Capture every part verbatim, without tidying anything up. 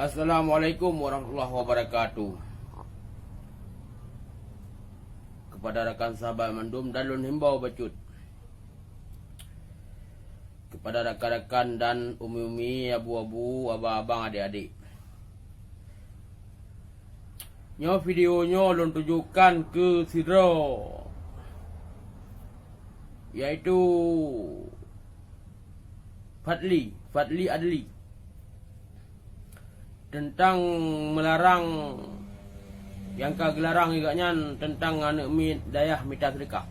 Assalamualaikum warahmatullahi wabarakatuh. Kepada rakan sahabat mandum, dan lôn himbau bacut kepada rakan-rakan dan umi-umi, abu-abu, abang-abang, adik-adik. Nyoe video nyoe lôn tujukan keu sidroe, yaitu Fadli, Fadli Adli. Teuntang meularang nyang ka geularang geuh nyan teuntang aneuëk miet dayah mita seudeukah.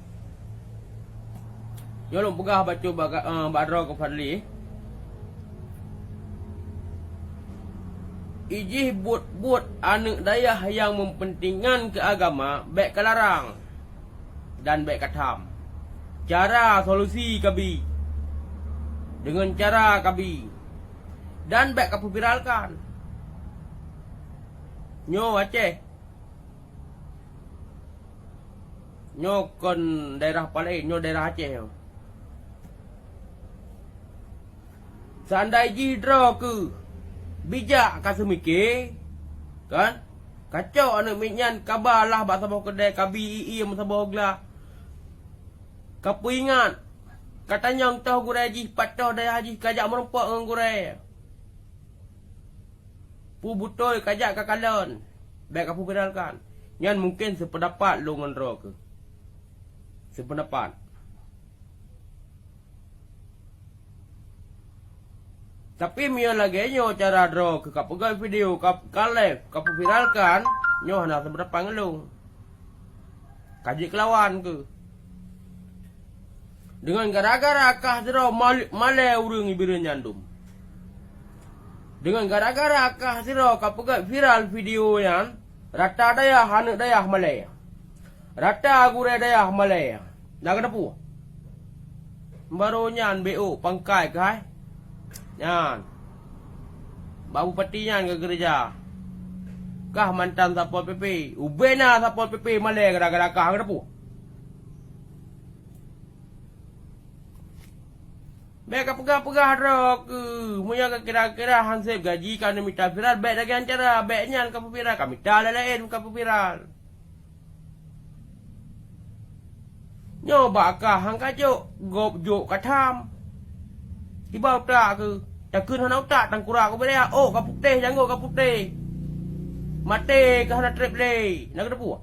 Nyoe lôn peugah bacut bak, eh, bak droe keu Fadli. Ijih buet-buet aneuëk dayah nyang meupeuntingan keu agama bék kalarang dan bék katham. Cara solusi kabi, deungon cara kabi, dan bék kapeuviralkan. Nyoe Aceh. Nyoe kon daerah paleng, nyoe daerah Aceh nyoe. Seandai jih droe keuh bijak ka seumike, kan? Kacok aneuëk miet nyan kaba lah bak saboh keudè, kabi ie-ie meusaboh glah. Kapeuingat, katanyong toh gurée jih, pat toh dayah jih kajak meurumpok ngon gurée. Peue beutôi kajak kakalon, bék kapeuviralkan. Nyan mungken seupeudapat lôn ngon droe keuh. Seupeudapat. Tapi meunyoe lagée nyoe cara droe keuh kapeugét video, ka, ka live, kapeuviralkan, nyoe hana seupeudapat ngon lôn. Ka jeuet keulawan keuh. Deungon gara-gara kah sidroe mal-, malée ureuëng Iblih nyan dum. Deungon gara-gara kah sidroe kapeugét viral video nyan, rata dayah aneuëk dayah malée. Rata gurée dayah malée. Na keuneupue? Barô nyan B O pangkai keuhai. Nyan. Bak bupati nyan keu geureja. Kah mantan Satpol P P. Ubena Satpol P P malée gara-gara kah, keuneupue? Bék kapeugah-peugah droe keuh, meunyoe kakira-kira han sép gaji ka neumita viral, bék lagée nyan cara, bék nyan kapeuviral, kamita laén-laén kapeuviral. Nyoe bak kah han kajok, gob jok katham. Kiban utak keuh, takheun hana utak, tangkurak keuh beu raya, oh ka putéh, janggôt ka putéh. Maté keuh hana treb lé, na keuneupue?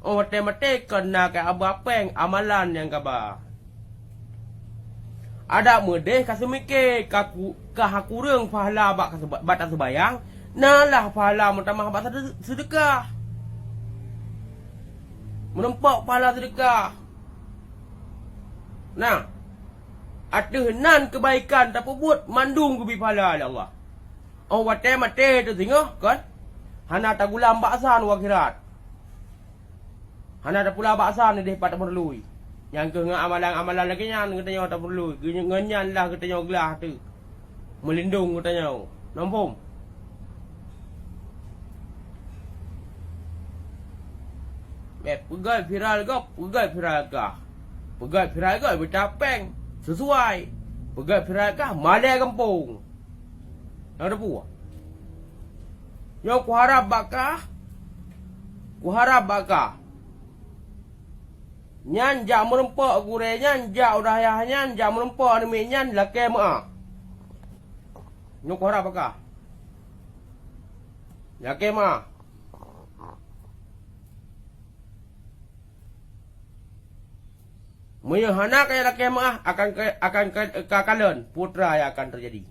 Oh maté-maté kon na keu aba péng amalan nyang gaba. Adak meudeh ka seumike, ka ku-, ka kureueng pahala bak ka seuba-, bak taseubayang, na lah pahala meutamah bak seude-, seudeukah. Meurumpok pahala seudeukah. Nah, ateueh nan keubaikan tapeubuet mandum geubri pahala lé Allah. Oh watée maté teuh singoh kon, hana tagulam bak san u akhirat. Hana tapula bak san udeh pat tameurului. Nyang keuh ngon amalan-amalan lagée nyan geutanyoe tameurului. Geu-, ngon nyan lah geutanyoe glah teuk meulindong geutanyoe. Nyoe phom. Bék peugét viral gob, peugét viral kah. Peugét viral gob mita péng sisuai. Peugét viral kah malée gampông. Na teupeue? Nyoe kuharab bak kah, kuharab bak kah. Nyan jak meurumpok gurée nyan, jak u dayah nyan, jak meurumpok aneuk miet nyan lakée meuáh. Nyoe kuharab bak kah. Lakée meuáh. Meunyoe hana kaya lakée meuáh, akan ka, akan ka, ka kalon peue teuma nyang akan teujadi.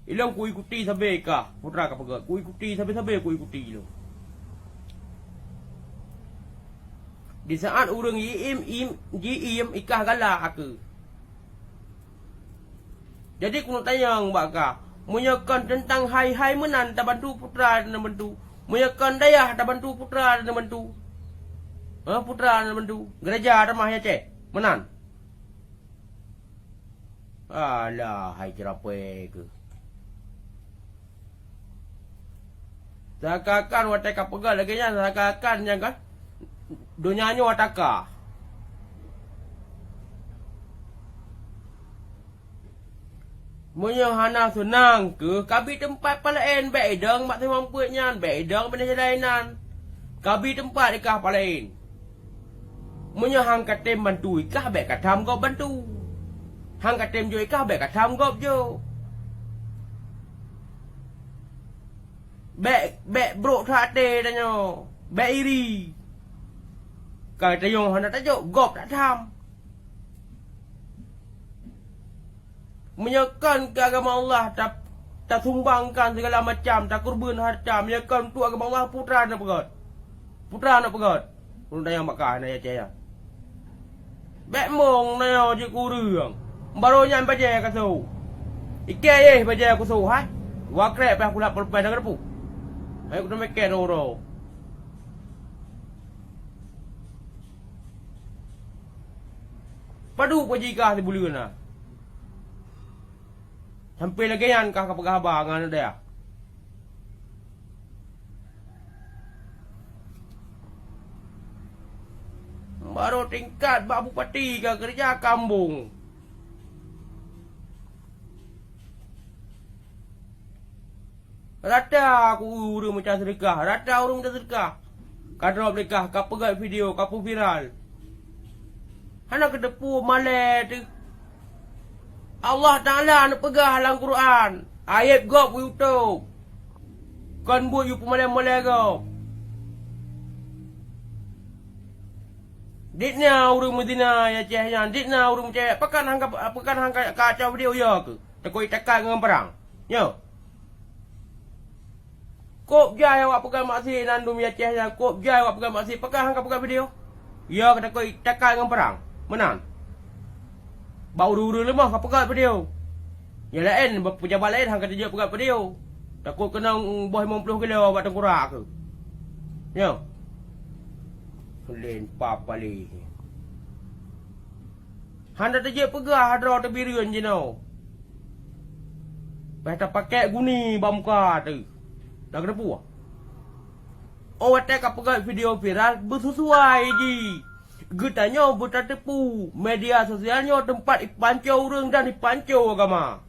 Ilong kuikuti sabe kah, peue teuma kapeugét, kuikuti sabe-sabe kuikuti ilong. Di saat ureuëng jiiem, iem, jiiem ikah galak aku. Jadi keuneuk tanyong bak kah, meunyoe kon teuntang hai-hai meunan tabantu peue teuma tabantu, meunyoe kon dayah tabantu peue teuma tabantu. Hah, peue teuma tabantu? Geureja tamah ya ceh meunan. Alah hai ceurapée keuh. Seakan-akan watée kapeugah lagée nyan seakan-akan nyang ka donya nyoe taka. Meunyoe hana seunang keuh, kabi teumpat palaén, bék idong bak teumpat peuet nyan, bék idong bak jalan inan. Kabi teumpat ikah palaén. Meunyoe han katem bantu ikah, bék katham gob bantu. Han katem jok ikah, bék katham gob jok. Bék, bék brok that até tanyoe. Bék iri. Ka tanyoe hana tajok, gob tatham. Meunyoe kon keu agama Allah ta-, tasumbangkan sigala macam, takeureubeuen hareuta, meunyoe kon untuk agama Allah, peue teuma na peugöt? Peue teuma na peugöt? Ureuëng tanyong bak kah na ya caya. Bék mong na nyoe jeuet keu ureuëng. Barô nyan bajée kasoe. Ikée yeh bajée kusoe hai. Wakrek payah kulap pulpen na geureupu. Hai kuteumé kée uroe. Padub pajikah sibuleuen na. Sampai lagée nyan kah kapeugah haba ngon aneuk dayah. Barô tingkat bak bupati ka keureuja kambong. Rata ku ureuëng mita seudeukah, rata ureuëng mita seudeukah. Ka drop nikah, ka peugöt video, ka peuviral. Hana keudeupu malée teuh. Allah Taala neupeugah lam Quran, ayeb gob u YouTube. Kon buet yue peumalée-malée gob. Ditna ureuëng meuzina ya ceh nyan, ditna ureuëng meucewek, pakon hangka, pakon hangka kacau video ya keuh? Takot itakat ngon parang. Nyoe. Kôb jai awak peugah maksiet nan dum ya ceh nyan, kôb jai awak peugah maksiet, pakon hangka peugah video? Ya, ka takot takai ngon parang. Meunan. Bak ureuëng-ureuëng leumoh ka peugah video. Nyang laén, bak peujabat laén hangka tajok peugah video. Takot keunong boh limong ploh kilo bak teungkurak keuh. Nyoe. Len pap paleng. Hana tajeuet peugah droe teubireuen jinoe. Bah tapakek guni bak muka teuh. Dak keudeupuek. Oh watée ka peugah video viral beususuai jih. Geutanyoe beutateupeue media sosial nyoe teumpat ipanco ureuëng dan ipanco agama.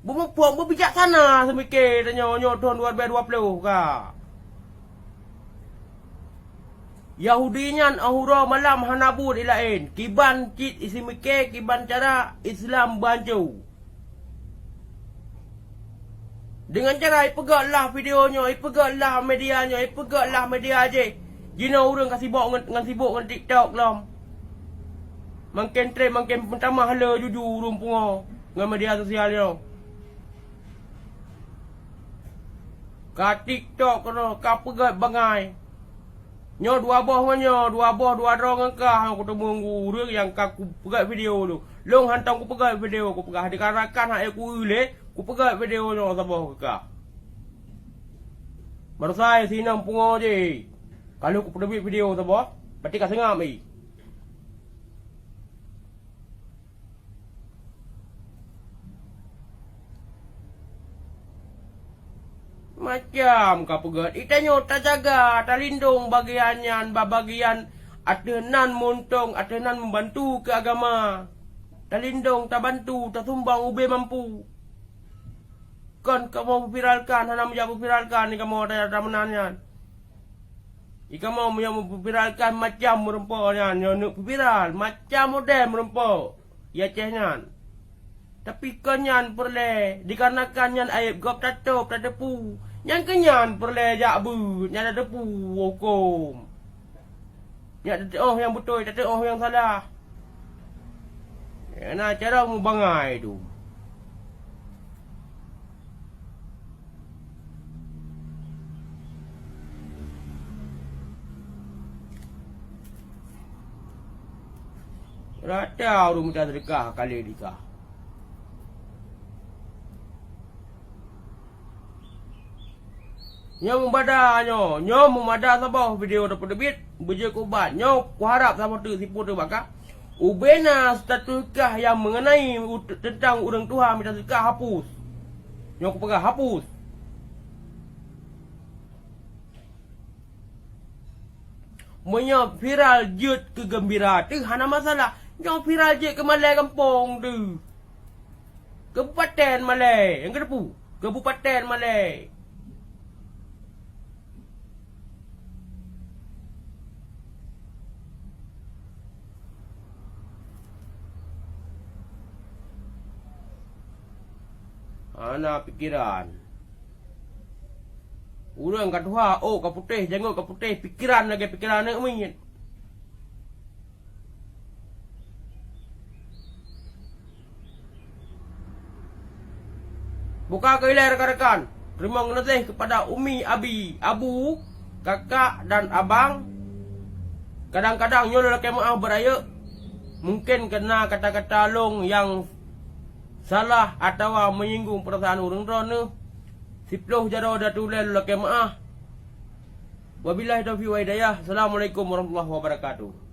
Beumuphom beubijaksana seumiké tanyoe nyoe thon dua ribèe dua ploh ka. Yahudi nyan 'oh uroe malam hana buet laén, kiban cit iseumiké kiban cara Islam banco. Deungon cara ipeugöt lah video nyoe, ipeugöt lah media nyoe, ipeugöt lah media jih. Jinoe ureuëng ka sibok ngon, ngon sibok ngon TikTok lom. Makin treb makin meutamah le juju ureuëng pungo ngon media sosial nyoe. Ka TikTok keunoe ka peugöt bangai. Nyoe dua boh ngon nyoe, dua boh dua droe ngon kah nyang kuteumong ureuëng nyang ka kupeugöt video tu. Lôn hantom kupeugöt video kupeugah dikarenakan hak ku lé kupeugöt video nyoe saboh keu kah. Barosa sinong pungo jih. Ka lheueh kupeuteubiet video saboh, berarti ka seungab i. Macam ka peugöt, itanyoe tajaga, talindong bagian nyan, bak bagian ateueh nan muntong, ateueh nan meubantu keu agama. Talindong, tabantu, tasumbang ubé mampu. Kon kamoe peuviralkan, hana meujak peuviralkan di kamoe dayah meunan nyan. Di kamoe meunyoe meupeuviralkan macam meureumpok nyan, nyoe neuk peuviral, macam model meureumpok, ya ceh nyan. Tapi kon nyan peureulée, dikarenakan nyan aéb gob tatôb tateupeue. Nyan keuh nyan peureulée jak beuet, nyan tateupeue huköm. Nyak tateuoh nyang beutôi, tateuoh nyang salah. Nyang na carông mubangai tu. Rata ureuëng mita seudeukah ka lé dikah. Nyoe meumada nyoe, nyoe meumada saboh video tapeuteubiet beujeuet keu ubat. Nyoe kuharab saboh teuk sipue teuk bak kah. Ubena status kah nyang meungeunai u-, teuntang ureuëng tuha mita seudeukah hapus. Nyoe kupeugah hapus. Meunyoe viral jeuet keu geumbira teuh hana masalah. Nyoe viral jeuet keu malée gampông teuh. Kabupaten Malée, nyang keuteupeue? Kabupaten Malée. Hana pikeran. Ureuëng ka tuha, ôk ka putéh, jangôt ka putéh, pikeran lagée pikeran aneuëk miet. Buka keu ilée rakan-rakan, teurimong leubeh keupada umi, abi, abu, kakak dan abang. Kadang-kadang nyoe lôn lakée meuáh beurayeuk, mungken keu na kata-kata lôn nyang salah atawa menyinggung peurasaan ureuëng droeneuh. Siploh jaroe datu lé lôn lakée meuáh. Wabillahi taufiq wal hidayah. Assalamualaikum warahmatullahi wabarakatuh.